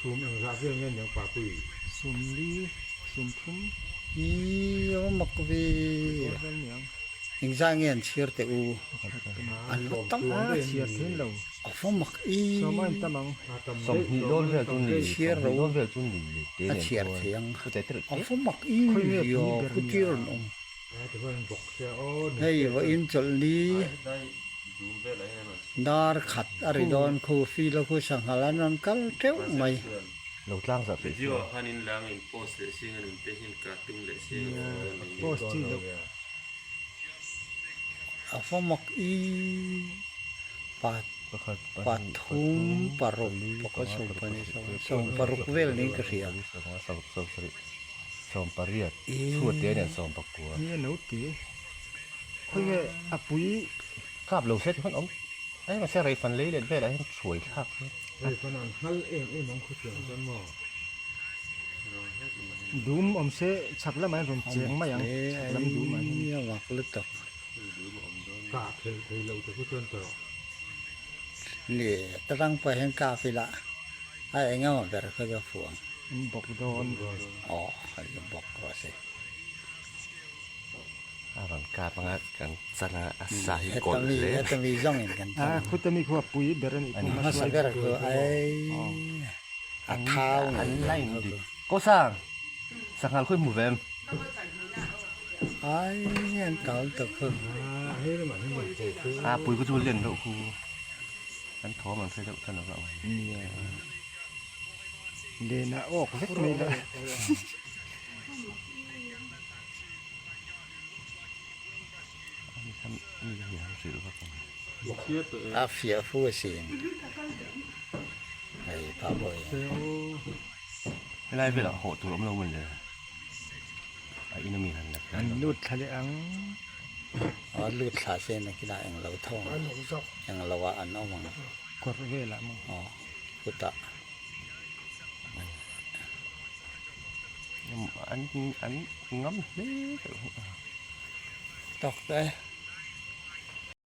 Sum engzah vel nge niang Papui? Sum li, sum thum. Ih a va mak ve. Engzah nge an chhiar teh u? An va tam a chhiar thin lo. A va mak ih. Sawm a intam ang. Sawmhnih dawn vel chu ni, Chhiar sawmhnih ro. dawn vel chu ni te A nen chhiar chuan thei ang. chu te tereuh A te. va mak ih Khawi nge ria pui ber khu nia? tir an awm. Hei vawiin chawlhni dar khat a ri dawn khu feel a khu sanghal an rawn kal teuh mai. Lo tlang zah peih Video ah khan in lang in post leh sing a nun te hian ka tum leh sing a dawn ni. Post chi loh. A va mak i pathum paruk pakhat sawmpahnih sawmparuk vel niin ka hria. Sawmpariat chhuat te nen sawmpakua. Nge no ti khawi nge a pui. Kap lo se ti hman awm ai mahse reifan lei let velah hian hruai thlak hi. Reifan an nghal em em ang khawtiang chuan maw. Dum awm se chhak lamah hian rawn cheng mai ang chhak lam dum ah hian. A mak lutuk. Kah phelh thei loh te khu chuan tawh. Ni tarang pawh hian kap ila a eng emaw ber kha chu a fuh ang. An bawk dawn. Aw an bawk rawh se. A rawn kap anga kan chan a a sa hi kawlh hle. Heta mi zawng in kan chan. A khuta mi khu a pui ber a nih khu hmasa ber khu ai a thau an line dik. Ko sang sanghal khawi hmu ve em? Ai an tal tak khu. A pui khu chu lian deuh khu an thawm an hre deuh than a ang. Nia. Lena awk vek mai la. A fiah fu asin hei pa pawh hi. Helai velah hawh tur awm lo mawn le a in ami han la An lut thla leh ang. A lut thla se nakinah englo tho ang englo ah an awm ang. Kawr velah maw. Aw khutah. An an ngam hle deuh hi a. Tawk e.